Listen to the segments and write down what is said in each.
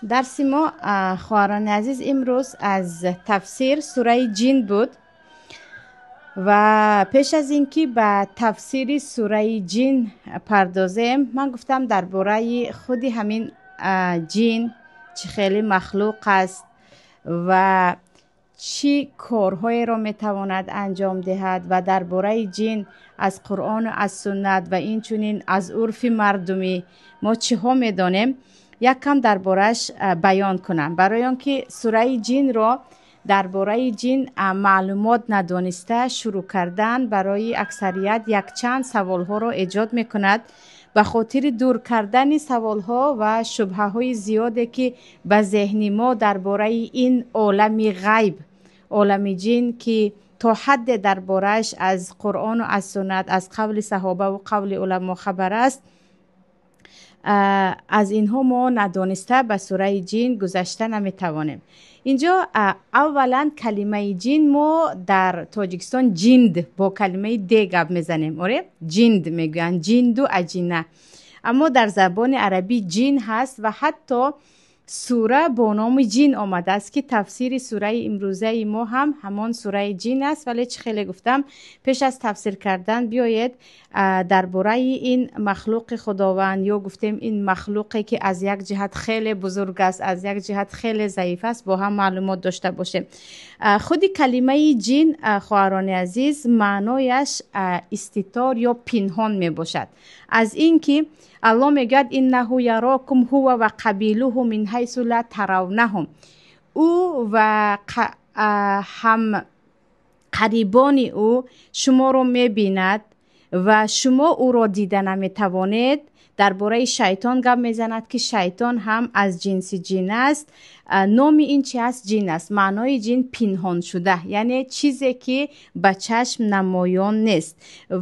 Дарси мо, хоҳарони азиз, имрӯз аз тафсир сураи Ҷин буд ва пеш аз ин ки ба тафсири сураи Ҷин пардозем, ман гуфтам дар бораи худи ҳамин ҷин, чӣ хеле махлуқ аст ва чӣ корҳоеро метавонад анҷом диҳад ва дар бораи ҷин аз Қуръону аз суннат ва инчунин аз урфи мардумӣ мо чиҳо медонем, як кам дар борааш баён кунам. Барои он ки сураи ҷинро, дар бораи ҷин маълумот надониста шурӯъ кардан барои аксарият якчанд саволҳоро эҷод мекунад. Ба хотири дур кардани саволҳо ва шубҳаҳои зиёде, ки ба зеҳни мо дар бораи ин олами ғайб, олами ҷин, ки то ҳадде дар борааш аз Қуръону аз суннат, аз қавли саҳобаву қавли уламо хабар аст, аз инҳо мо надониста ба сураи ҷин гузашта наметавонем. Инҷо аввалан калимаи ҷин, мо дар Тоҷикистон ҷинд бо калимаи д гап мезанем, оре, ҷинд мегӯянд, ҷинду аҷина, аммо дар забони арабӣ ҷин ҳаст ва ҳатто сура бо номи ҷин омадааст, ки тафсири сураи имрӯзаи мо ҳам ҳамон сураи ҷин аст. Вале чӣ хеле гуфтам, пеш аз тафсир кардан биёед дар бораи ин махлуқи Худованд, ё гуфтем ин махлуқе ки аз як ҷиҳат хеле бузург аст, аз як ҷиҳат хеле заиф аст, бо ҳам маълумот дошта бошем. Худи калимаи ҷин, хоҳарони азиз, маънояш иститор ё пинҳон мебошад. Аз ин ки Аллоҳ мегӯяд: «Иннаҳу ярокум ҳува ва қабилуҳу мин ҳайсу ла таравнаҳум», ӯ ва ҳам қарибони ӯ шуморо мебинад ва шумо ӯро дида наметавонед. Дар бораи шайтон гап мезанад, ки шайтон ҳам аз ҷинси ҷин аст. Номи ин чи аст? Ҷин аст. Маънои ҷин пинҳоншуда, яъне чизе ки ба чашм намоён нест.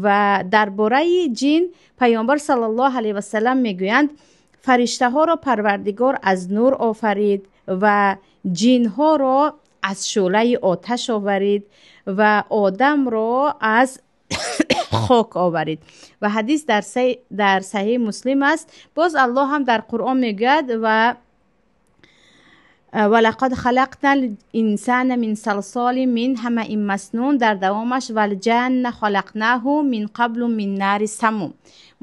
Ва дар бораи ҷин Паёмбар саллаллоҳу алайҳи васалам мегӯянд: фариштаҳоро Парвардигор аз нур офарид ва ҷинҳоро аз шӯълаи оташ офарид ва одамро аз хок оварид. Ва ҳадис дар Саҳеҳи Муслим аст. Боз Аллоҳ ҳам дар Қуръон мегӯяд: «Ва лақад халақнал инсана мин салсолин мин ҳамаин маснун». Дар давомаш: «Валҷанна халақнаҳу мин қаблу мин нари самум».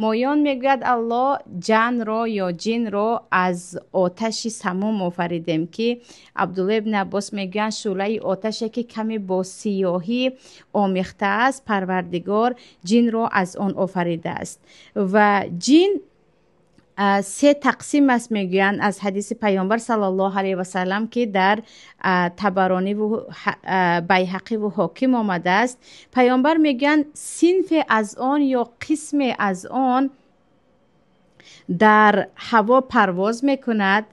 Моён, мегӯяд Аллоҳ, ҷанро ё ҷинро аз оташи самум офаридем, ки Абдулло ибни Аббос мегӯянд, шӯълаи оташе ки каме бо сиёҳӣ омехта аст, Парвардигор ҷинро аз он офаридааст. Ва ҷин се тақсим аст, мегӯянд, аз ҳадиси Паёмбар саллаллоҳу алайҳи васалам, ки дар Табарониву Байҳақиву Ҳоким омадааст. Паёмбар мегӯянд, синфе аз он ё қисме аз он дар ҳаво парвоз мекунад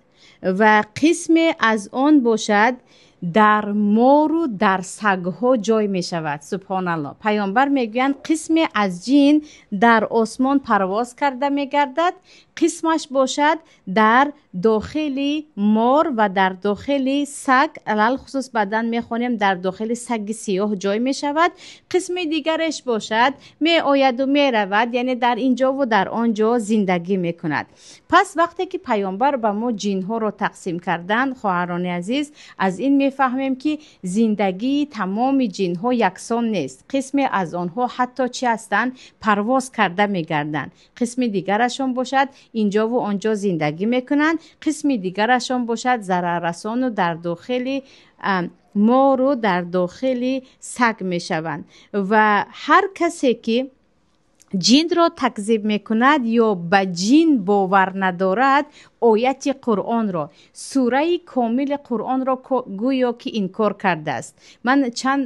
ва қисме аз он бошад дар мору дар сагҳо ҷой мешавад. Субҳоналло! Паёмбар мегӯянд, қисме аз ҷин дар осмон парвоз карда мегардад, қисмаш бошад дар дохили мор ва дар дохили саг, алалхусус баъдан мехонем, дар дохили саги сиёҳ ҷой мешавад, қисми дигараш бошад меояду меравад, яъне дар ин ҷову дар он ҷо зиндагӣ мекунад. Пас вақте ки Паёмбар ба мо ҷинҳоро тақсим карданд, хоҳарони азиз, аз ин мефаҳмем, ки зиндагии тамоми ҷинҳо яксон нест. Қисме аз онҳо ҳатто чӣ ҳастанд? Парвоз карда мегарданд, қисми дигарашон бошад инҷову онҷо зиндагӣ мекунанд, қисми дигарашон бошад зараррасону дар дохили мору дар дохили саг мешаванд. Ва ҳар касе ки ҷинро такзиб мекунад ё ба ҷин бовар надорад, ояти Қуръонро, сураи комили Қуръонро гӯё ки инкор кардааст. Ман чанд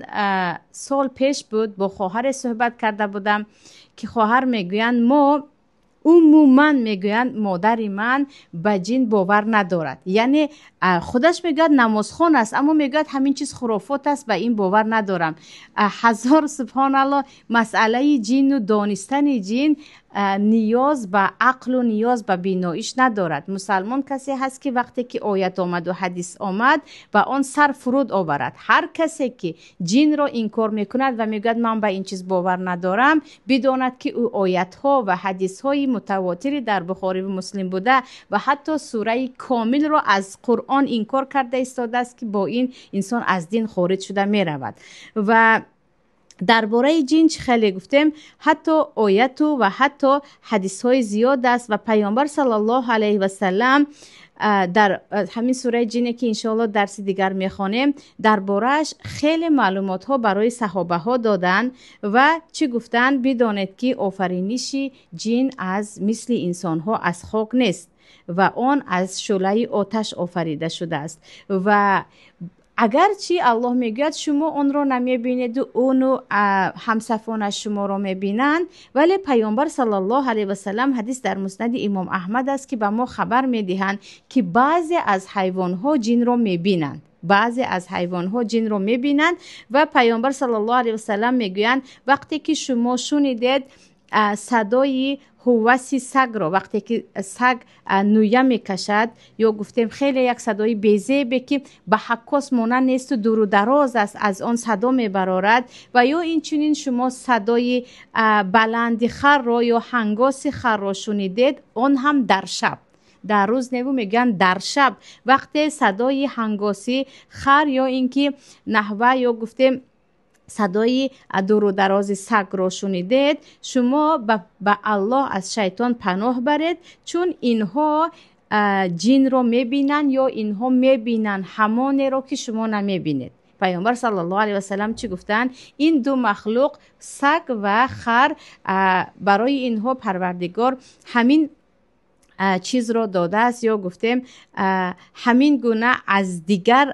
сол пеш буд, бо хоҳаре суҳбат карда будам, ки хоҳар мегӯянд, мо умуман, мегӯянд, модари ман ба ҷин бовар надорад, яъне худаш мегӯяд, намозхон аст, аммо мегӯяд, ҳамин чиз хурофот аст, ба ин бовар надорам. Ҳазор субҳоналло! Масъалаи ҷину донистани ҷин ниёз ба ақлу ниёз ба биноиш надорад. Мусалмон касе ҳаст, ки вақте ки оят омаду ҳадис омад, ба он сар фуруд оварад. Ҳар касе ки ҷинро инкор мекунад ва мегӯяд: «Ман ба ин чиз бовар надорам», бидонад, ки ӯ оятҳо ва ҳадисҳои мутавотири дар Бухориву Муслим буда ва ҳатто сураи комилро аз Қуръон инкор карда истодааст, ки бо ин инсон аз дин хориҷ шуда меравад. Ва дар бораи ҷин чӣ хеле гуфтем, ҳатто ояту ва ҳатто ҳадисҳои зиёд аст. Ва Паёмбар саллаллоҳу алайҳи васалам дар ҳамин сураи ҷине, ки иншоалло дарси дигар мехонем, дар борааш хеле маълумотҳо барои саҳобаҳо доданд. Ва чӣ гуфтанд? Бидонед, ки офариниши ҷин аз мисли инсонҳо аз хок нест ва он аз шӯълаи оташ офарида шудааст. Ва агарчи Аллоҳ мегӯяд, шумо онро намебинеду уну ҳамсафонаш шуморо мебинанд, вале Паёмбар саллаллоҳу алайҳи васалам, ҳадис дар Муснади Имом Аҳмад аст, ки ба мо хабар медиҳанд, ки баъзе аз ҳайвонҳо ҷинро мебинанд, баъзе аз ҳайвонҳо ҷинро мебинанд. Ва Паёмбар саллаллоҳу алайҳи васалам мегӯянд: вақте ки шумо шунидед садои ҳувваси сагро, вақте ки саг нӯя мекашад, ё гуфтем хеле як садои безебе, ки ба ҳаккос монанд несту дуру дароз аст, аз он садо мебарорад, ва ё инчунин шумо садои баланди харро ё ҳангоси харро шунидед, он ҳам дар шаб, дар рӯз неву, мегӯянд, дар шаб вақте садои ҳангоси хар ё ин ки наҳва ё гуфтем садои дуру дарози сагро шунидед, шумо ба Аллоҳ аз шайтон паноҳ баред, чун инҳо ҷинро мебинанд ё инҳо мебинанд ҳамонеро, ки шумо намебинед. Паёмбар саллаллоҳу алайҳи васалам чӣ гуфтанд? Ин ду махлуқ, саг ва хар, барои инҳо Парвардигор ҳамин чизро додааст ё гуфтем ҳамин гуна аз дигар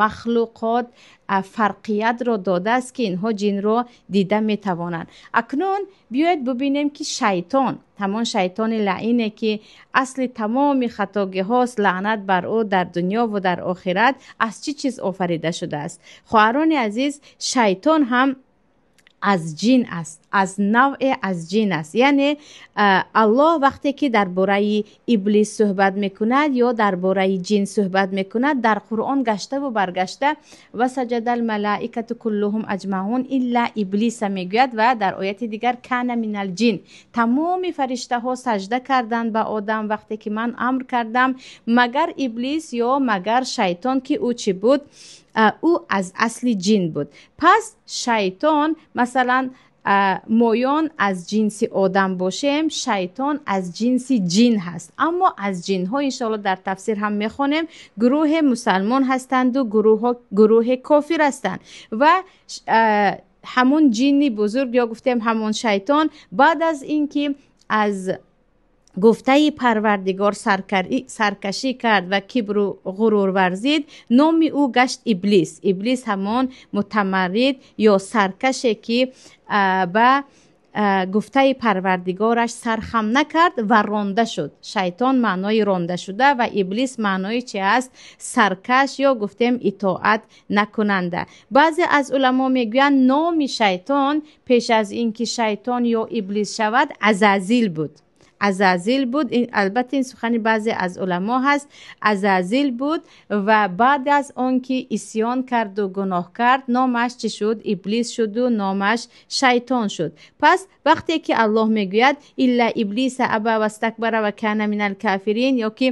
махлуқот фарқиятро додааст, ки инҳо ҷинро дида метавонанд. Акнун биёед бубинем, ки шайтон, ҳамон шайтони лаине, ки асли тамоми хатогиҳост, лаънат бар ӯ дар дунё ва дар охират, аз чӣ чиз офарида шудааст? Хоҳарони азиз, шайтон ҳам аз ҷин аст, аз навъе аз ҷин аст. Яъне Аллоҳ вақте ки дар бораи Иблис суҳбат мекунад ё дар бораи ҷин суҳбат мекунад дар Қуръон, гаштаву баргашта وسجد الملائكة كلهم أجمعون إلا إبليس мегӯяд ва дар ояти дигар كان من الجن. Тамоми фариштаҳо сажда карданд ба Одам, вақте ки ман амр кардам, магар Иблис ё магар шайтон, ки ӯ чӣ буд? Ӯ аз асли ҷин буд. Пас шайтон, масалан, моён аз ҷинси одам бошем, шайтон аз ҷинси ҷин ҳаст. Аммо аз ҷинҳо, иншоалло дар тафсир ҳам мехонем, гурӯҳе мусалмон ҳастанду гурӯҳе кофир ҳастанд. Ва ҳамон ҷинни бузург ё гуфтем ҳамон шайтон баъд аз ин ки аз гуфтаи Парвардигор саркашӣ кард ва кибру ғурур варзид, номи ӯ гашт Иблис. Иблис ҳамон мутамаррид ё саркаше, ки ба гуфтаи Парвардигораш сархам накард ва ронда шуд. Шайтон маънои ронда шуда ва Иблис маънои чи аст? Саркаш ё гуфтем итоат накунанда. Баъзе аз уламо мегӯянд, номи шайтон пеш аз ин ки шайтон ё Иблис шавад, Азазил буд, Азазил буд. Албатта, ин сухани баъзе аз уламо ҳаст. Азазил буд ва баъд аз он ки исьён карду гуноҳ кард, номаш чӣ шуд? Иблис шуду номаш шайтон шуд. Пас вақте ки Аллоҳ мегӯяд: إلا إبليس أبى واستكبر وكان من الكافرين, ё ки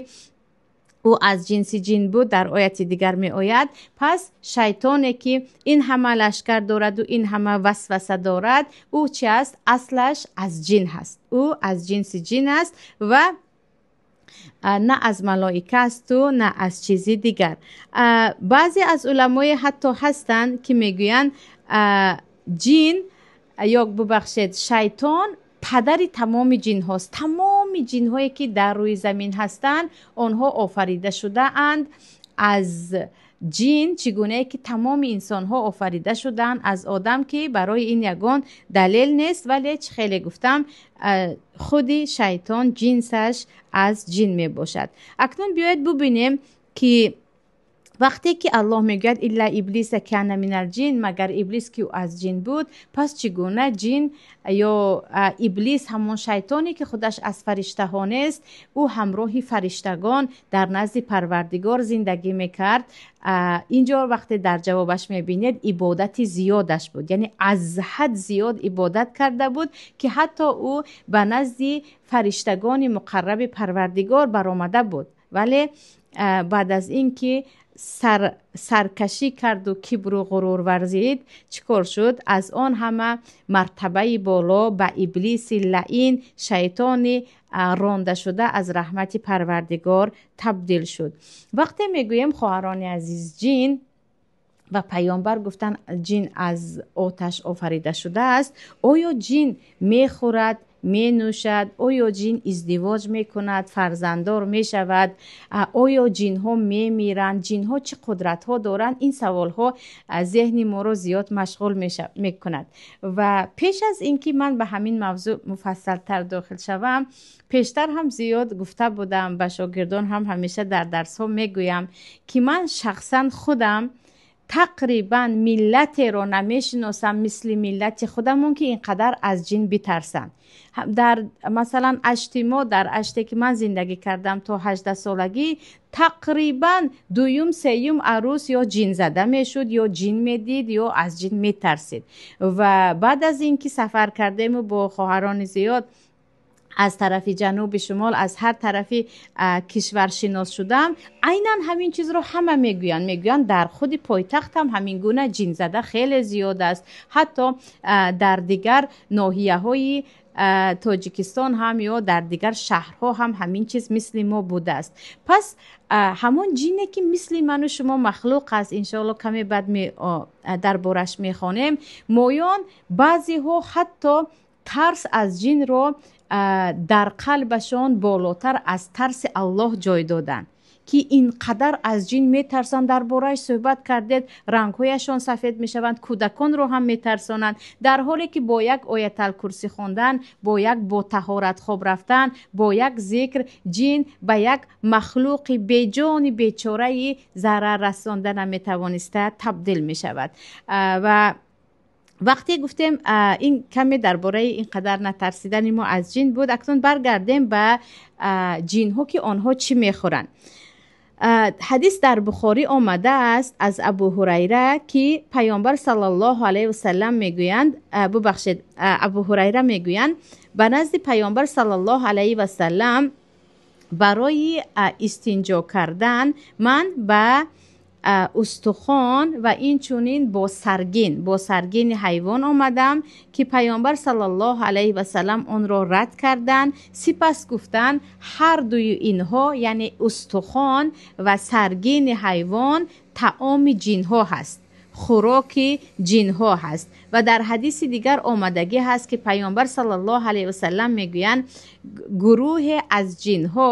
ӯ аз ҷинси ҷин буд, дар ояти дигар меояд. Пас шайтоне, ки ин ҳама лашкар дораду ин ҳама васваса дорад, ӯ чи аст? Аслаш аз ҷин ҳаст, ӯ аз ҷинси ҷин аст ва на аз малоика асту на аз чизи дигар. Баъзе аз уламое ҳатто ҳастанд, ки мегӯянд, ҷин ё бубахшед, шайтон падари тамоми ҷинҳост. Тамоми ҷинҳое, ки дар рӯи замин ҳастанд, онҳо офарида шудаанд аз ҷин, чӣ гунае ки тамоми инсонҳо офарида шудаанд аз одам, ки барои ин ягон далел нест. Вале чӣ хеле гуфтам, худи шайтон ҷинсаш аз ҷин мебошад. Акнун биёед бубинем, ки Вақте ки Аллоҳ мегӯяд илла иблиса кана минал ҷин, магар Иблис ки ӯ аз ҷин буд, пас чӣ гуна ҷин ё Иблис, ҳамон шайтоне ки худаш аз фариштаҳо нест, ӯ ҳамроҳи фариштагон дар назди Парвардигор зиндагӣ мекард? Инҷо вақте дар ҷавобаш мебинед, ибодати зиёдаш буд, яъне аз ҳад зиёд ибодат карда буд, ки ҳатто ӯ ба назди фариштагони муқарраби Парвардигор баромада буд. Вале баъд аз ин ки саркашӣ карду кибру ғурур варзид, чӣ кор шуд? Аз он ҳама мартабаи боло ба Иблиси лаин, шайтони рондашуда аз раҳмати Парвардигор табдил шуд. Вақте мегӯем, хоҳарони азиз, ҷин ва паёмбар гуфтанд, ҷин аз оташ офарида шудааст, оё ҷин мехӯрад, менӯшад? Оё ҷин издивоҷ мекунад, фарзанддор мешавад? Оё ҷинҳо мемиранд? Ҷинҳо чӣ қудратҳо доранд? Ин саволҳо зеҳни моро зиёд машғул мекунад. Ва пеш аз ин ки ман ба ҳамин мавзӯъ муфассалтар дохил шавам, пештар ҳам зиёд гуфта будам, ба шогирдон ҳам ҳамеша дар дарсҳо мегӯям, ки ман шахсан худам тақрибан миллатеро намешиносам мисли миллати худамон, ки ин қадар аз ҷин битарсанд. Дар масалан ашти мо, дар аште ки ман зиндагӣ кардам то 18-солагӣ, тақрибан дуюм, сеюм арӯс ё ҷинзада мешуд, ё ҷин медид, ё аз ҷин метарсид. Ва баъд аз ин ки сафар кардему бо хоҳарони зиёд аз тарафи ҷануби, шумол, аз ҳар тарафи кишвар шинос шудам, айнан ҳамин чизро ҳама мегӯянд. Мегӯянд, дар худи пойтахт ҳам ҳамин гуна ҷинзада хеле зиёд аст, ҳатто дар дигар ноҳияҳои Тоҷикистон ҳам ё дар дигар шаҳрҳо ҳам ҳамин чиз мисли мо будааст. Пас ҳамон ҷине ки мисли ману шумо махлуқ аст, иншоалло каме баъд дар бораш мехонем, моён баъзеҳо ҳатто тарс аз ҷинро дар қалбашон болотар аз тарси Аллоҳ ҷой доданд, ки ин қадар аз ҷин метарсанд. Дар борааш суҳбат кардед, рангҳояшон сафед мешаванд, кӯдаконро ҳам метарсонанд, дар ҳоле ки бо як ояталкурсӣ хондан, бо як бо таҳорат хоб рафтан, бо як зикр ҷин ба як махлуқи беҷони бечораи зарар расонда наметавониста табдил мешавад. Ва вақте гуфтем, ин каме дар бораи ин қадар натарсидани мо аз ҷин буд. Акнун баргардем ба ҷинҳо, ки онҳо чӣ мехӯранд. Ҳадис дар Бухорӣ омадааст аз Абу Ҳурайра, ки паёмбар саллаллоҳу алайҳи васалам мегӯянд, бубахшед, Абу Ҳурайра мегӯянд: ба назди паёмбар саллаллоҳу алайҳи васалам барои истинҷо кардан ман ба устухон ва инчунин бо саргини ҳайвон омадам, ки паёмбар саллаллоҳу алайҳи васалам онро рад карданд. Сипас гуфтанд: ҳар дуи инҳо, яъне устухон ва саргини ҳайвон, таоми ҷинҳо ҳаст, хӯроки ҷинҳо ҳаст. Ва дар ҳадиси дигар омадагӣ ҳаст, ки паёмбар саллаллоҳу алайҳи васалам мегӯянд: гурӯҳе аз ҷинҳо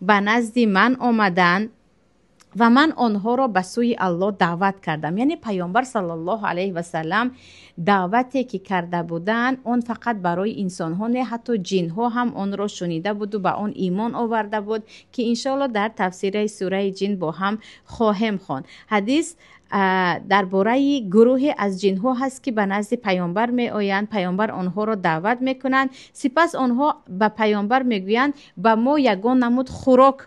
ба назди ман омаданд ва ман онҳоро ба сӯи Аллоҳ даъват кардам. Яъне паёмбар саллаллоҳу алайҳи васалам даъвате ки карда буданд, он фақат барои инсонҳо не, ҳатто ҷинҳо ҳам онро шунида буду ба он имон оварда буд, ки иншоалло дар тафсираи сураи ҷин бо ҳам хоҳем хонд. Ҳадис дар бораи гурӯҳе аз ҷинҳо ҳаст, ки ба назди паёмбар меоянд. Паёмбар онҳоро даъват мекунанд. Сипас онҳо ба паёмбар мегӯянд: ба мо ягон намуд хӯрок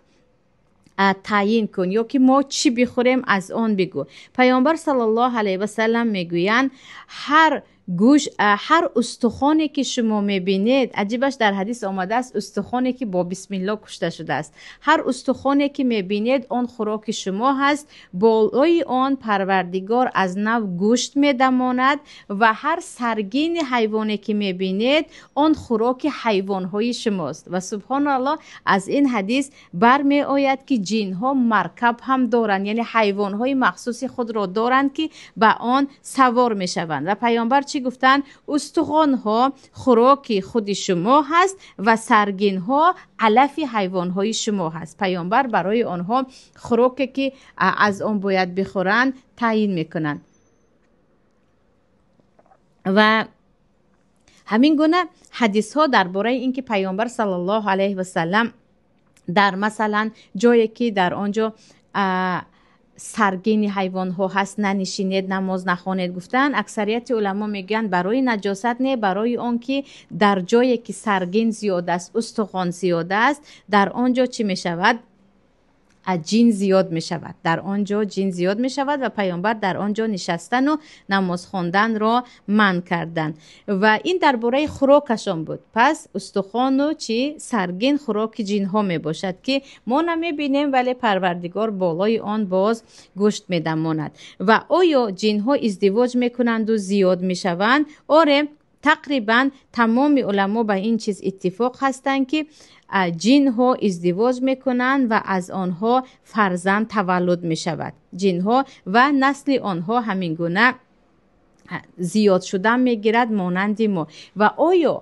таъйин кун ё ки мо чӣ бихӯрем, аз он бигӯ. Паёмбар саллаллоҳу алайҳи васалам мегӯянд: ҳар гӯш, ҳар устухоне ки шумо мебинед. Аҷибаш, дар ҳадис омадааст, устухоне ки бо бисмилло кушта шудааст. Ҳар устухоне ки мебинед, он хӯроки шумо ҳаст, болои он Парвардигор аз нав гӯшт медамонад. Ва ҳар саргини ҳайвоне ки мебинед, он хӯроки ҳайвонҳои шумост. Ва субҳоналлоҳ, аз ин ҳадис бармеояд, ки ҷинҳо маркаб ҳам доранд, яъне ҳайвонҳои махсуси худро доранд, ки ба он савор мешаванд. Ва паёмбар чӣ гуфтанд? Устухонҳо хӯроки худи шумо ҳаст ва саргинҳо алафи ҳайвонҳои шумо ҳаст. Паёмбар барои онҳо хӯроке ки аз он бояд бихӯранд, таъйин мекунанд. Ва ҳамин гуна ҳадисҳо дар бораи ин ки паёмбар саллаллоҳу алайҳи васалам дар масалан ҷое ки дар он ҷо Саргини ҳайвонҳо ҳаст, нанишинед, намоз нахонед гуфтанд. Аксарияти уламо мегӯянд, барои наҷосат не, барои он ки дар ҷое ки саргин зиёд аст, устухон зиёд аст, дар он ҷо чӣ мешавад? Ҷин зиёд мешавад. Дар он ҷо ҷин зиёд мешавад ва паёмбар дар он ҷо нишастану намоз хонданро манъ карданд. Ва ин дар бораи хӯрокашон буд. Пас устухону чӣ, саргин хӯроки ҷинҳо мебошад, ки мо намебинем, вале Парвардигор болои он боз гӯшт медамонад. Ва оё ҷинҳо издивоҷ мекунанду зиёд мешаванд? Оре, тақрибан тамоми уламо ба ин чиз иттифоқ ҳастанд, ки ҷинҳо издивоҷ мекунанд ва аз онҳо фарзанд таваллуд мешавад. Ҷинҳо ва насли онҳо ҳамин гуна зиёд шудан мегирад, монанди мо. Ва оё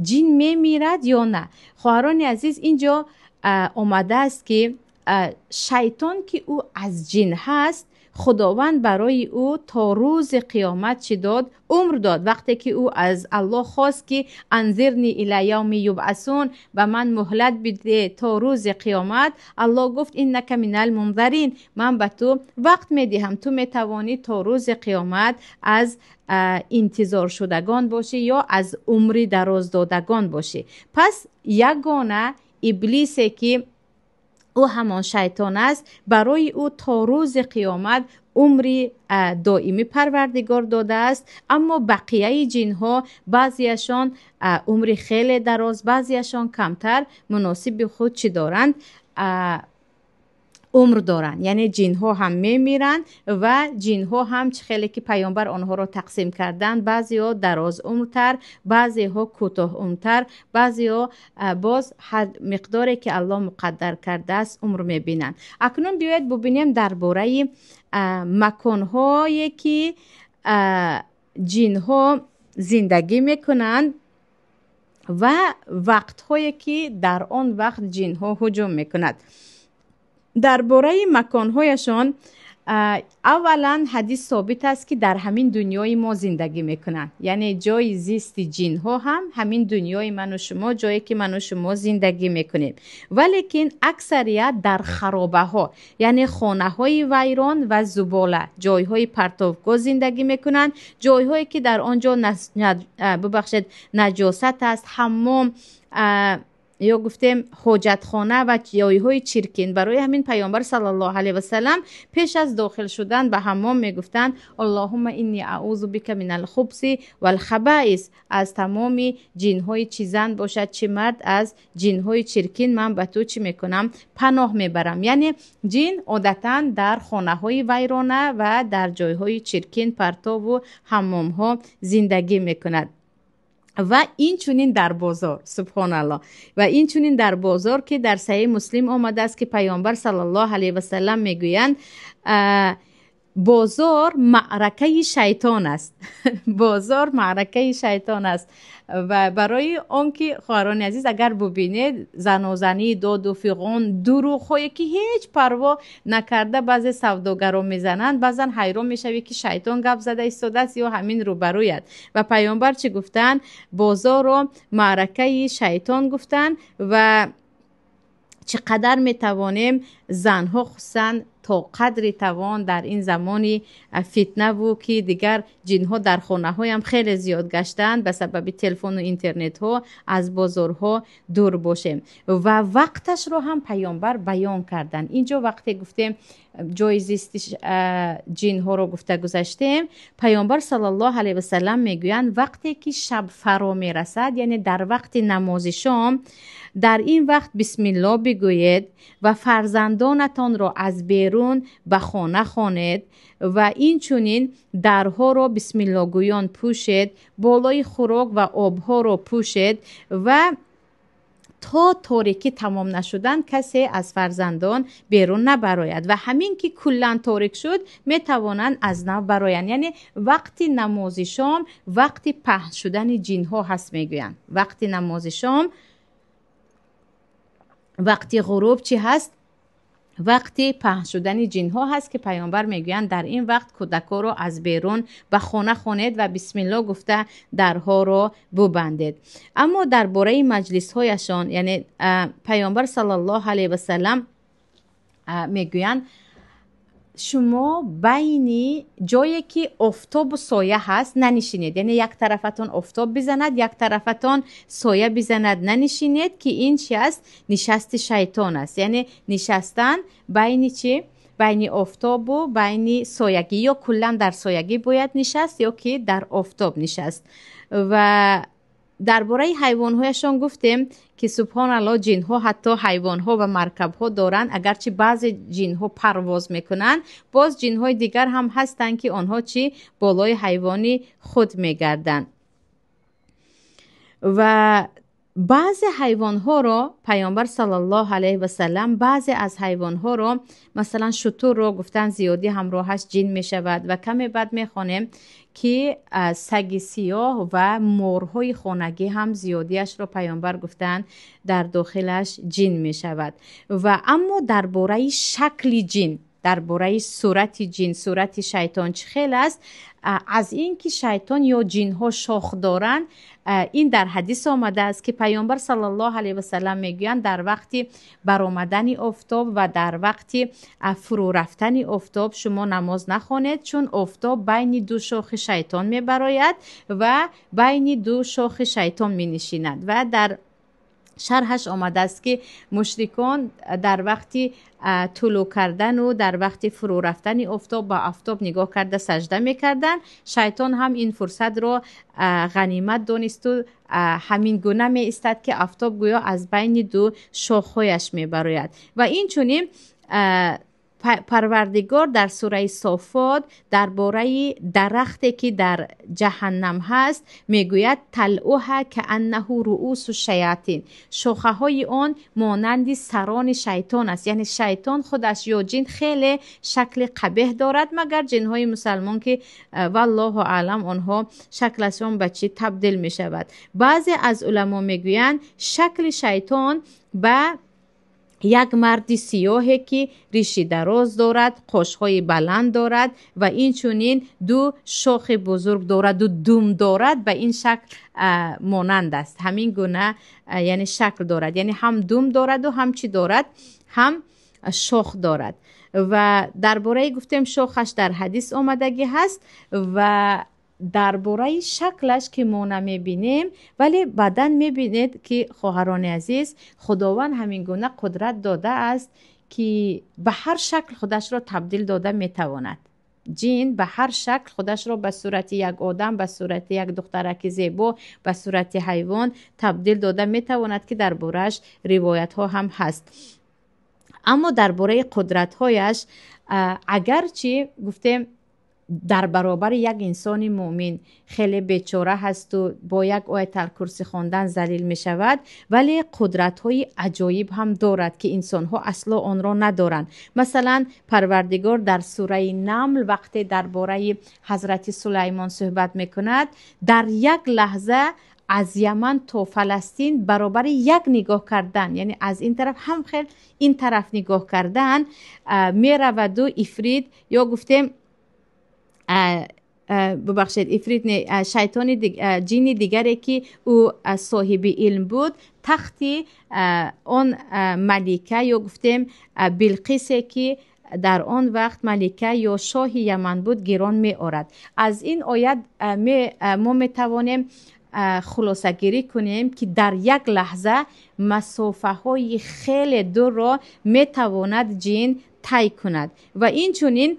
ҷин мемирад ё на? Хоҳарони азиз, инҷо омадааст, ки шайтон, ки ӯ аз ҷин ҳаст, Худованд барои ӯ то рӯзи қиёмат чӣ дод? Умр дод. Вақте ки ӯ аз Аллоҳ хост, ки أنظرني إلى يوم يبعثون, ба ман муҳлат биде то рӯзи қиёмат, Аллоҳ гуфт: إنك من المنظرين, ман ба ту вақт медиҳам, ту метавонӣ то рӯзи қиёмат аз интизоршудагон бошӣ ё аз умри дароздодагон бошӣ. Пас ягона иблисе, ки ӯ ҳамон шайтон аст, барои ӯ то рӯзи қиёмат умри доимӣ Парвардигор додааст. Аммо бақияи ҷинҳо, баъзеяшон умри хеле дароз, баъзеяшон камтар, муносиби худ чӣ доранд? Умр доранд. Яъне ҷинҳо ҳам мемиранд ва ҷинҳо ҳам, чӣ хеле ки паёмбар онҳоро тақсим карданд, баъзеҳо дарозумртар, баъзеҳо кӯтоҳумртар, баъзеҳо боз ҳар миқдоре ки Аллоҳ муқаддар кардааст, умр мебинанд. Акнун биёед бубинем дар бораи маконҳое ки ҷинҳо зиндагӣ мекунанд ва вақтҳое ки дар он вақт ҷинҳо ҳуҷум мекунад. Дар бораи маконҳояшон, аввалан, ҳадис собит аст, ки дар ҳамин дунёи мо зиндагӣ мекунанд. Яъне ҷои зисти ҷинҳо ҳам ҳамин дунёи ману шумо, ҷое ки ману шумо зиндагӣ мекунем. Валекин аксарият дар харобаҳо, яъне хонаҳои вайрон ва зубола, ҷойҳои партовгоҳ зиндагӣ мекунанд, ҷойҳое ки дар он ҷо, бубахшед, наҷосат аст, ҳаммом ё гуфтем ҳоҷатхона ва ҷойҳои чиркин. Барои ҳамин паёмбар саллаллоҳу алайҳи васалам пеш аз дохил шудан ба ҳаммом мегуфтанд: اللهم إني أعوذ بك من الخبث والخبائث. Аз тамоми ҷинҳои, чӣ зан бошад, чӣ мард, аз ҷинҳои чиркин ман ба ту чӣ мекунам? Паноҳ мебарам. Яъне ҷин одатан дар хонаҳои вайрона ва дар ҷойҳои чиркин, партову ҳаммомҳо зиндагӣ мекунад. Ва инчунин дар бозор, субҳоналлоҳ, ва инчунин дар бозор, ки дар Саҳеҳи Муслим омадааст, ки паёмбар саллаллоҳу алайҳи васалам мегӯянд: бозор маъракаи шайтон аст, бозор маъракаи шайтон аст. Ва барои он ки, хоҳарони азиз, агар бубинед, занозанӣ, доду фиғон, дурӯғҳое ки ҳеҷ парво накарда баъзе савдогаро мезананд, баъзан ҳайрон мешавӣ, ки шайтон гап зада истодааст ё ҳамин рӯбарӯят. Ва паёмбар чӣ гуфтанд? Бозорро маъракаи шайтон гуфтанд. Ва чӣ қадар метавонем, занҳо хусусан, то қадри тавон дар ин замони фитнаву ки дигар ҷинҳо дар хонаҳоям хеле зиёд гаштаанд ба сабаби телефону интернетҳо, аз бозорҳо дур бошем. Ва вақташро ҳам паёмбар баён карданд. Инҷо вақте гуфтем, ҷои зисти ҷинҳоро гуфта гузаштем, паёмбар саллаллоҳу алайҳи васалам мегӯянд: вақте ки шаб фаро мерасад, яъне дар вақти намози шом, дар ин вақт бисмилло бигӯед ва фарзандонатонро аз берун ба хона хонед ва инчунин дарҳоро бисмиллогӯён пӯшед, болои хӯрок ва обҳоро пӯшед ва то торикӣ тамом нашудан касе аз фарзандон берун набарояд. Ва ҳамин ки куллан торик шуд, метавонанд аз нав бароянд. Яъне вақти намози шом вақти паҳн шудани ҷинҳо ҳаст, мегӯянд. Вақти намози шом, вақти ғуруб чӣ ҳаст? Вақти паҳн шудани ҷинҳо ҳаст, ки паёмбар мегӯянд, дар ин вақт кӯдакҳоро аз берун ба хона хонед ва бисмилло гуфта дарҳоро бубандед. Аммо дар бораи маҷлисҳояшон, яъне паёмбар саллаллоҳу алайҳи васалам мегӯянд: Шумо байни ҷое ки офтобу соя ҳаст нанишинед, яъне як тарафатон офтоб бизанад, як тарафатон соя бизанад, нанишинед, ки ин чи аст? Нишасти шайтон аст. Яъне нишастан байни чи? Байни офтобу байни соягӣ. Ё куллан дар соягӣ бояд нишаст, ё ки дар офтоб нишаст. Ва дар бораи ҳайвонҳояшон гуфтем, ки субҳоналло, ҷинҳо ҳатто ҳайвонҳо ва маркабҳо доранд. Агарчи баъзе ҷинҳо парвоз мекунанд, боз ҷинҳои дигар ҳам ҳастанд, ки онҳо чӣ? Болои ҳайвони худ мегарданд. Ва баъзе ҳайвонҳоро Паёмбар саллаллоҳу алайҳи васалам, баъзе аз ҳайвонҳоро, масалан шутурро гуфтан, зиёдӣ ҳамроҳаш ҷин мешавад. Ва каме баъд мехонем, ки саги сиёҳ ва морҳои хонагӣ ҳам зиёдиашро Паёмбар гуфтанд, дар дохилаш ҷин мешавад. Ва аммо дар бораи шакли ҷин, дар бораи сурати ҷин, сурати шайтон чӣ хел аст? Аз ин ки шайтон ё ҷинҳо шох доранд, ин дар ҳадис омадааст, ки Паёмбар саллаллоҳу алайҳи васалам мегӯянд: дар вақти баромадани офтоб ва дар вақти фурӯ рафтани офтоб шумо намоз нахонед, чун офтоб байни ду шохи шайтон мебарояд ва байни ду шохи шайтон менишинад. Ва дар шарҳаш омадааст, ки мушрикон дар вақти тулӯъ кардану дар вақти фурӯ рафтани офтоб ба офтоб нигоҳ карда сажда мекарданд. Шайтон ҳам ин фурсатро ғанимат донисту ҳамин гуна меистад, ки офтоб гӯё аз байни ду шохҳояш мебарояд. Ва инчунин Парвардигор дар сураи Софот дар бораи дарахте, ки дар ҷаҳаннам ҳаст, мегӯяд: طلعها كأنه رءوس الشياطين, шохаҳои он монанди сарони шайтон аст. Яъне шайтон худаш ё ҷин хеле шакли қабеҳ дорад, магар ҷинҳои мусалмон, ки валлоҳу аълам, онҳо шаклашон ба чӣ табдил мешавад. Баъзе аз уламо мегӯянд, шакли шайтон ба як марди сиёҳе, ки риши дароз дорад, қошҳои баланд дорад ва инчунин ду шохи бузург дораду дум дорад, ба ин шакл монанд аст. Ҳамин гуна яъне шакл дорад, яъне ҳам дум дораду ҳам чӣ дорад? Ҳам шох дорад. Ва дар бораи гуфтем шохаш дар ҳадис омадагӣ ҳаст. Ва дар бораи шаклаш, ки мо намебинем, вале баъдан мебинед, ки хоҳарони азиз, Худованд ҳамин гуна қудрат додааст, ки ба ҳар шакл худашро табдил дода метавонад. Ҷин ба ҳар шакл худашро ба сурати як одам, ба сурати як духтараки зебо, ба сурати ҳайвон табдил дода метавонад, ки дар борааш ривоятҳо ҳам ҳаст. Аммо дар бораи қудратҳояш, агарчи гуфтем, дар баробари як инсони муъмин хеле бечора ҳасту бо як Ояталкурсӣ хондан залил мешавад, вале қудратҳои аҷоиб ҳам дорад, ки инсонҳо асло онро надоранд. Масалан, Парвардигор дар сураи Намл вақте дар бораи ҳазрати Сулаймон суҳбат мекунад, дар як лаҳза аз Яман то Фаластин баробари як нигоҳ кардан, яъне аз ин тараф ҳам хел ин тараф нигоҳ кардан, мераваду ифрит ё гуфтем, бубахшед, ифрит не, шайтони, ҷини дигаре, ки ӯ соҳиби илм буд, тахти он малика ё гуфтем Билқисе, ки дар он вақт малика ё шоҳи Яман буд, гирон меорад. Аз ин оят мо метавонем хулосагирӣ кунем, ки дар як лаҳза масофаҳои хеле дурро метавонад ҷин тай кунад. Ва инчунин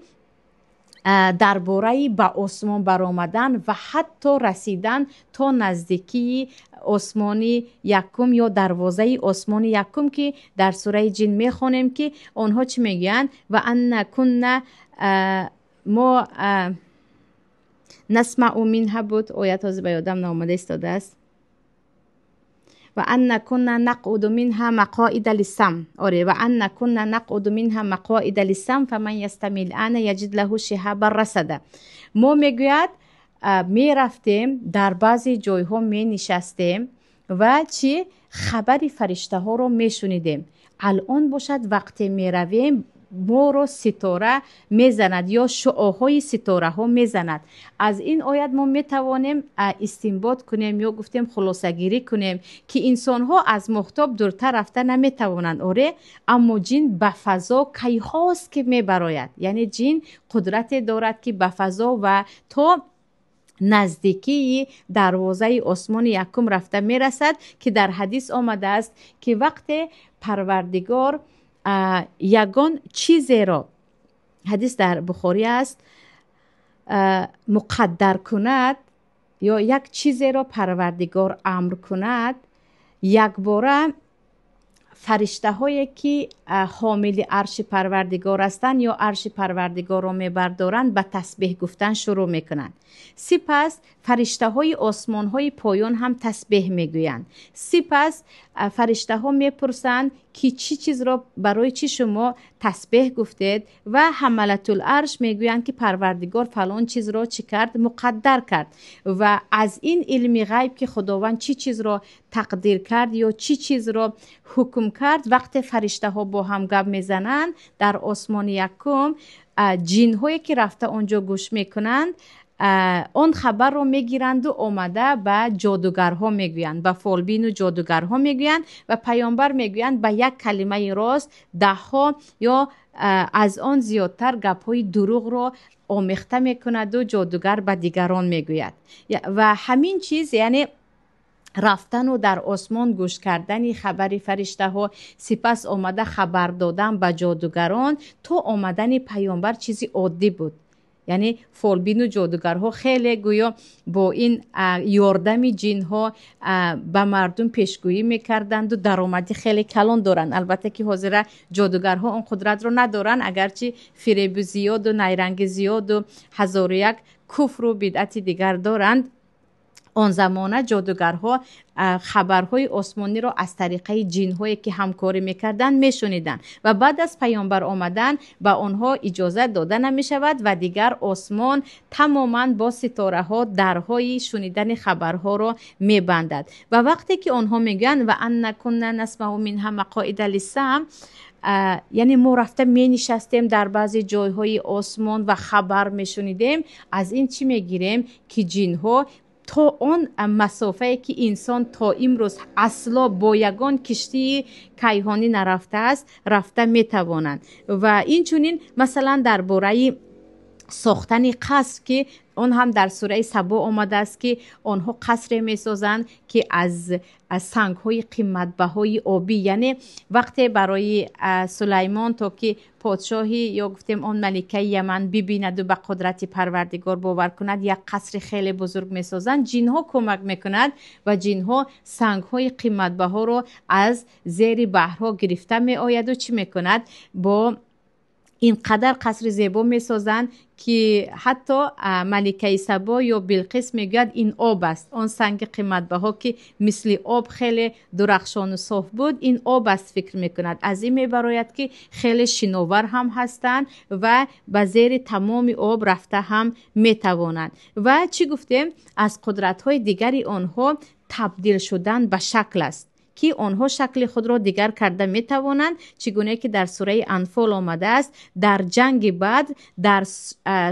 дар бораи ба осмон баромадан ва ҳатто расидан то наздикии осмони якум ё дарвозаи осмони якум, ки дар сураи Ҷин мехонем, ки онҳо чӣ мегӯянд? وأنا كنا мо نسمع منها буд оят, ҳозир ба ёдам наомада истодааст. وأنا كنا نقعد منها مقاعد للسمع. Оре, وأنا كنا نقعد منها مقاعد للسمع فمن يستمع الآن يجد له شهابا رصدا. Мо, мегӯяд, мерафтем, дар баъзе ҷойҳо менишастем ва чӣ? Хабари фариштаҳоро мешунидем. Алон бошад, вақте меравем Моро ситора мезанад ё шуоҳои ситораҳо мезанад. Аз ин оят мо метавонем истинбот кунем ё гуфтем хулосагирӣ кунем, ки инсонҳо аз моҳтоб дуртар рафта наметавонанд, оре, аммо ҷин ба фазо кайҳост ки мебарояд. Яъне ҷин қудрате дорад, ки ба фазо ва то наздикии дарвозаи осмони якум рафта мерасад, ки дар ҳадис омадааст, ки вақте Парвардигор ягон чизеро, ҳадис дар Бухорӣ аст, муқаддар кунад ё як чизеро Парвардигор амр кунад, якбора фариштаҳое ки ҳомили арши Парвардигор ҳастанд ё арши Парвардигорро мебардоранд, ба тасбеҳ гуфтан шурӯъ мекунанд. Сипас фариштаҳои осмонҳои поён ҳам тасбеҳ мегӯянд. Сипас фариштаҳо мепурсанд, ки чӣ чизро, барои чӣ шумо тасбеҳ гуфтед? Ва ҳамалатул арш мегӯянд, ки Парвардигор фалон чизро чӣ кард? Муқаддар кард. Ва аз ин илми ғайб, ки Худованд чӣ чизро тақдир кард ё чӣ чизро ҳукм кард, вақте фариштаҳо бо ҳам гап мезананд дар осмони якум, ҷинҳое ки рафта он ҷо гӯш мекунанд, он хабарро мегиранду омада ба ҷодугарҳо мегӯянд, ба фолбину ҷодугарҳо мегӯянд. Ва Паёмбар мегӯянд, ба як калимаи рост даҳҳо ё аз он зиёдтар гапҳои дурӯғро омехта мекунаду ҷодугар ба дигарон мегӯяд. Ва ҳамин чиз, яъне рафтану дар осмон гӯш кардани хабари фариштаҳо, сипас омада хабар додан ба ҷодугарон, то омадани Паёмбар чизи оддӣ буд. Яъне фолбину ҷодугарҳо хеле гӯё бо ин ёрдами ҷинҳо ба мардум пешгӯӣ мекарданду даромади хеле калон доранд. Албатта ки ҳозира ҷодугарҳо он қудратро надоранд, агарчи фиребу зиёду найранги зиёду ҳазору як куфру бидъати дигар доранд. Он замона ҷодугарҳо хабарҳои осмониро аз тариқаи ҷинҳое ки ҳамкорӣ мекарданд мешуниданд ва баъд аз Паёмбар омадан ба онҳо иҷозат дода намешавад ва дигар осмон тамоман бо ситораҳо дарҳои шунидани хабарҳоро мебандад. Ва вақте ки онҳо мегӯянд ва анна кунна насмау минҳа мақоида лиссам, яъне мо рафта менишастем дар баъзе ҷойҳои осмон ва хабар мешунидем, аз ин чӣ мегирем? Ки ҷинҳо то он масофае ки инсон то имрӯз асло бо ягон киштии кайҳонӣ нарафтааст, рафта метавонанд. Ва инчунин, масалан, дар бораи сохтани қаср, ки он ҳам дар сураи Сабо омадааст, ки онҳо қасре месозанд, ки аз сангҳои қиматбаҳои обӣ. Яъне вақте барои Сулаймон, то ки подшоҳи ё гуфтем он маликаи Яман бибинаду ба қудрати Парвардигор бовар кунад, як қасри хеле бузург месозанд. Ҷинҳо кӯмак мекунад ва ҷинҳо сангҳои қиматбаҳоро аз зери баҳрҳо гирифта меояду чӣ мекунад? Бо ин қадар қасри зебо месозанд, ки ҳатто маликаи Сабо ё Билқис мегӯяд, ин об аст. Он санги қиматбаҳо, ки мисли об хеле дурахшону соф буд, ин об аст, фикр мекунад. Аз ин мебарояд, ки хеле шиновар ҳам ҳастанд ва ба зери тамоми об рафта ҳам метавонанд. Ва чӣ гуфтем? Аз қудратҳои дигари онҳо табдил шудан ба шакл аст, ки онҳо шакли худро дигар карда метавонанд, чӣ гуна ки дар сураи Анфол омадааст, дар ҷанги Бадр дар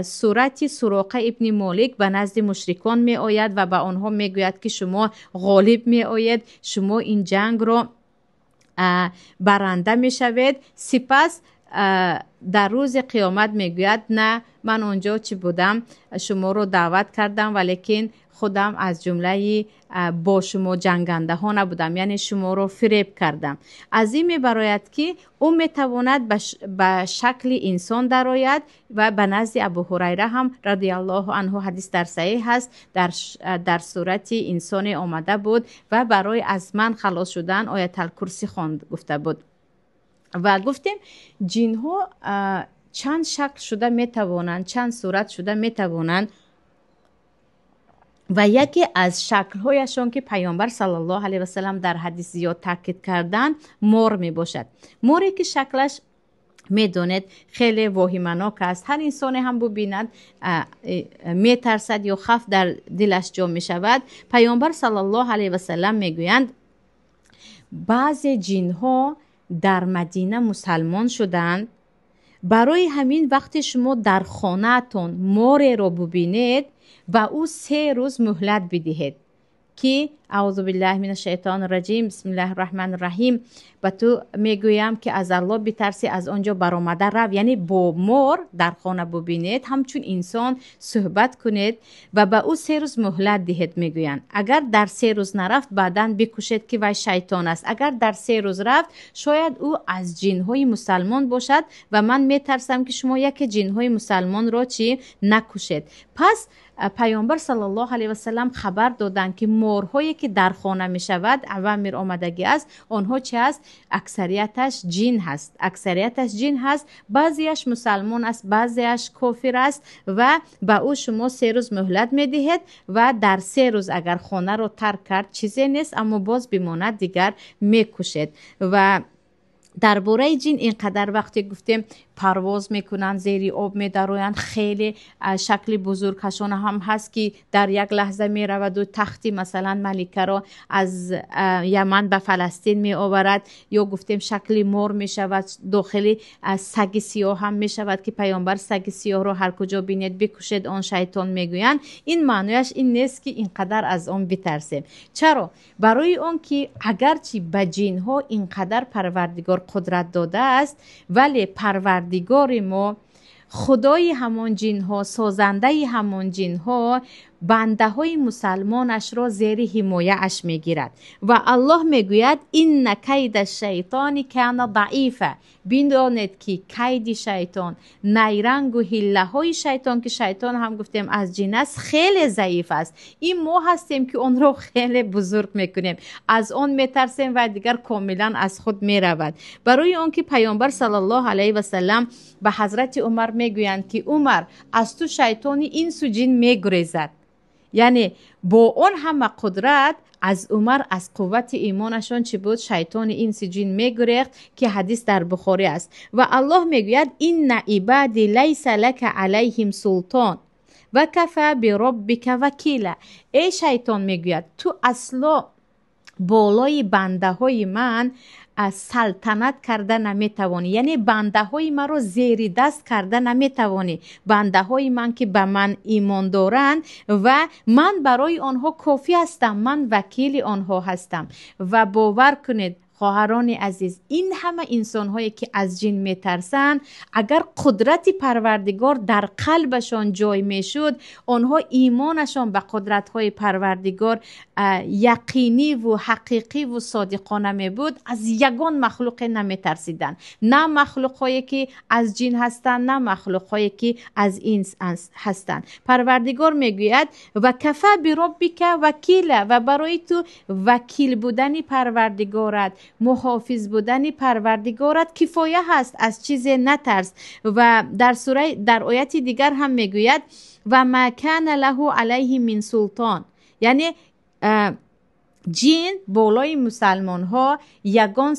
сурати Суроқа ибни Молик ба назди мушрикон меояд ва ба онҳо мегӯяд, ки шумо ғолиб меоед, шумо ин ҷангро баранда мешавед. Сипас дар рӯзи қиёмат мегӯяд, на, ман он ҷо чӣ будам, шуморо даъват кардам, валекин худам аз ҷумлаи бо шумо ҷангандаҳо набудам, яъне шуморо фиреб кардам. Аз ин мебарояд, ки ӯ метавонад ба шакли инсон дарояд. Ва ба назди Абу Ҳурайра ҳам радиаллоҳу анҳу, ҳадис дар саҳеҳ ҳаст, дар сурати инсоне омада буд ва барои аз ман халос шудан Ояталкурсӣ хонд гуфта буд. Ва гуфтем, ҷинҳо чанд шакл шуда метавонанд, чанд сурат шуда метавонанд. Ва яке аз шаклҳояшон, ки Паёмбар саллаллоҳу алайҳи васалам дар ҳадис зиёд таъкид карданд, мор мебошад. Море ки шаклаш, медонед, хеле воҳиманок аст, ҳар инсоне ҳам бубинад, метарсад ё хавф дар дилаш ҷо мешавад. Паёмбар саллаллоҳу алайҳи васалам мегӯянд, баъзе ҷинҳо дар Мадина мусалмон шуданд. Барои ҳамин вақте шумо дар хонаатон мореро бубинед, ба ӯ 3 рӯз муҳлат бидиҳед ки аъузу биллаҳи минаш шайтони раҷим, бисмиллаҳи раҳмани раҳим, ба ту мегӯям ки аз Аллоҳ битарсӣ, аз он ҷо баромада рав. Яъне бо мор дар хона бубинед, ҳамчун инсон суҳбат кунед ва ба ӯ 3 рӯз муҳлат диҳед, мегӯянд. Агар дар 3 рӯз нарафт, баъдан бикушед ки вай шайтон аст. Агар дар 3 рӯз рафт, шояд ӯ аз ҷинҳои мусалмон бошад ва ман метарсам ки шумо яке ҷинҳои мусалмонро чӣ накушед. Пас Пайғамбар саллаллоҳу алайҳи васаллам хабар доданд ки морҳое ки дар хона мешавад, авамир омадагӣ аст, онҳо чи аст? Аксарияташ ҷин ҳаст. Аксарияташ ҷин ҳаст, баъзеяш мусалмон аст, баъзеяш кофир аст ва ба ӯ шумо 3 рӯз муҳлат медиҳед ва дар 3 рӯз агар хонаро тарк кард чизе нест, аммо боз бимонад дигар мекушед. Ва дар бораи ҷин ин қадар вақте гуфтем парвоз мекунанд, зери об медароянд, хеле шакли бузургашона ҳам ҳаст ки дар як лаҳза мераваду тахти масалан маликаро аз Яман ба Фаластин меоварад, ё гуфтем шакли мор мешавад, дохили саги сиёҳ ҳам мешавад ки паёмбар саги сиёҳро ҳар куҷо бинед бикушед, он шайтон мегӯянд. Ин маънояш ин нест ки ин қадар аз он битарсем. Чаро? Барои он ки агарчи ба ҷинҳо ин қадар Парвардигор қудрат додааст, вале Парвардигори мо, Худои ҳамон ҷинҳо, созандаи ҳамон ҷинҳо, бандаҳои мусалмонашро зери ҳимояаш мегирад. Ва Аллоҳ мегӯяд: инна кайда шайтони кана даифа. Бидонед ки кайди шайтон, найрангу ҳиллаҳои шайтон, ки шайтон ҳам гуфтем аз ҷин аст, хеле заиф аст. Ин мо ҳастем ки онро хеле бузург мекунем, аз он метарсем ва дигар комилан аз худ меравад. Барои он ки Пайғамбар саллаллоҳу алайҳи васаллам ба ҳазрати Умар мегӯянд ки Умар, аз ту шайтони инсу ҷин мегурезад. Яъне бо он ҳама қудрат аз Умар, аз қуввати имонашон чӣ буд? Шайтони инси ҷин мегурехт, ки ҳадис дар Бухорӣ аст. Ва Аллоҳ мегӯяд: инна ибади лайса лака алайҳим султон ва кафа бироббика вакила. Эй шайтон, мегӯяд, ту асло болои бандаҳои ман салтанат карда наметавонӣ, яъне бандаҳои маро зери даст карда наметавонӣ. Бандаҳои ман ки ба ман имон доранд ва ман барои онҳо кофӣ ҳастам, ман вакили онҳо ҳастам. Ва бовар кунед хоҳарони азиз, ин ҳама инсонҳое ки аз ҷин метарсанд, агар қудрати Парвардигор дар қалбашон ҷой мешуд, онҳо имонашон ба қудратҳои Парвардигор яқиниву ҳақиқиву содиқона мебуд, аз ягон махлуқе наметарсиданд. На махлуқҳое ки аз ҷин ҳастанд, на махлуқҳое ки аз инс ҳастанд. Парвардигор мегӯяд: ва кафа бироббика вакила, ва барои ту вакил будани Парвардигорат, муҳофиз будани Парвардигорат кифоя ҳаст, аз чизе натарс. Ва дар сура, дар ояти дигар ҳам мегӯяд: ва ма кана лаҳу алайҳи мин султон. Яъне ҷин болои мусалмонҳо ягон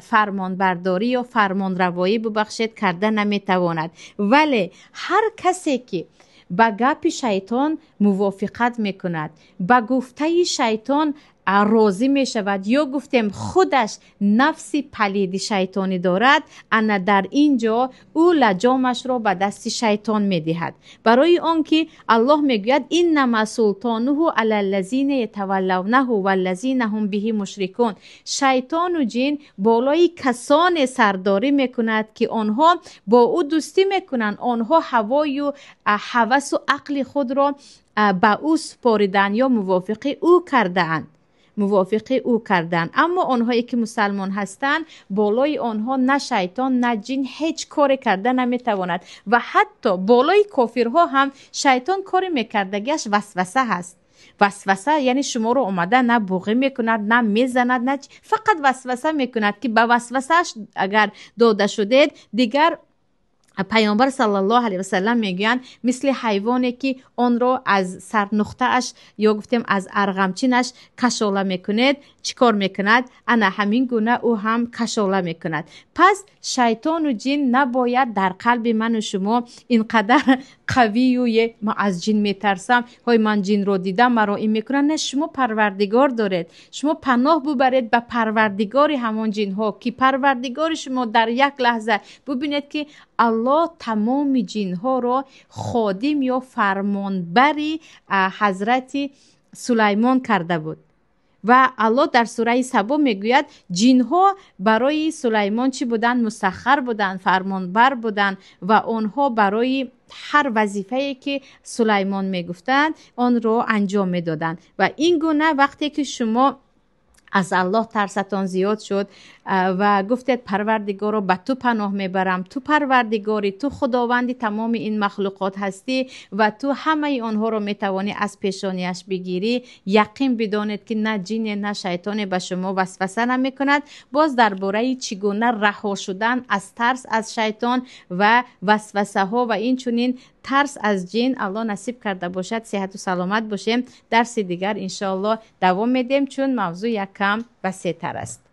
фармонбардорӣ ё фармонравоӣ, бубахшед, карда наметавонад. Вале ҳар касе ки ба гапи шайтон мувофиқат мекунад, ба гуфтаи шайтон розӣ мешавад, ё гуфтем худаш нафси палиди шайтонӣ дорад, ана дар ин ҷо ӯ лаҷомашро ба дасти шайтон медиҳад. Барои он ки Аллоҳ мегӯяд: иннама султонуҳу алаллазина ятаваллавнаҳу валлазина ҳум биҳи мушрикун. Шайтону ҷин болои касоне сардорӣ мекунад ки онҳо бо ӯ дӯстӣ мекунанд, онҳо ҳавою ҳавасу ақли худро ба ӯ супориданд ё мувофиқи ӯ кардаанд. Мувофиқи ӯ карданд. Аммо онҳое ки мусалмон ҳастанд, болои онҳо на шайтон, на ҷин ҳеҷ коре карда наметавонад. Ва ҳатто болои кофирҳо ҳам шайтон коре мекардагиаш васваса ҳаст. Васваса яъне шуморо омада на буғӣ мекунад, на мезанад, на фақат васваса мекунад, ки ба васвасааш агар дода шудед, дигар Паёмбар саллаллоҳу алайҳи васаллам мегӯянд, мисли ҳайвоне ки онро аз сарнуқтааш ё гуфтем аз арғамчинаш кашола мекунед, чӣ кор мекунад? Ана ҳамин гуна ӯ ҳам кашола мекунад. Пас шайтону ҷин набояд дар қалби ману шумо ин қадар қавию ман аз ҷин метарсам, ҳой, ман ҷинро дидам, маро ин мекунад. Не, шумо парвардигор доред. Шумо паноҳ бубаред ба парвардигори ҳамон ҷинҳо, ки парвардигори шумо дар як лаҳза бубинед, ки Аллоҳ тамоми ҷинҳоро ходим ё фармонбари ҳазрати Сулаймон карда буд. Ва Аллоҳ дар сураи Сабо мегӯяд, ҷинҳо барои Сулаймон чӣ буданд? Мусаххар буданд, фармонбар буданд ва онҳо барои ҳар вазифае ки Сулаймон мегуфтанд, онро анҷом медоданд. Ва ин гуна вақте ки шумо аз Аллоҳ тарсатон зиёд шуд ва гуфтед, Парвардигоро, ба ту паноҳ мебарам, ту парвардигорӣ, ту худованди тамоми ин махлуқот ҳастӣ ва ту ҳамаи онҳоро метавонӣ аз пешонияш бигирӣ, яқин бидонед, ки на ҷине, на шайтоне ба шумо васваса намекунад. Боз дар бораи чӣ гуна раҳо шудан аз тарс аз шайтон ва васвасаҳо ва инчунин тарс аз ҷин, Аллоҳ насиб карда бошад, сиҳату саломат бошем, дарси дигар иншоаллоҳ давом медиҳем, чун мавзӯъ як кам васеътар аст.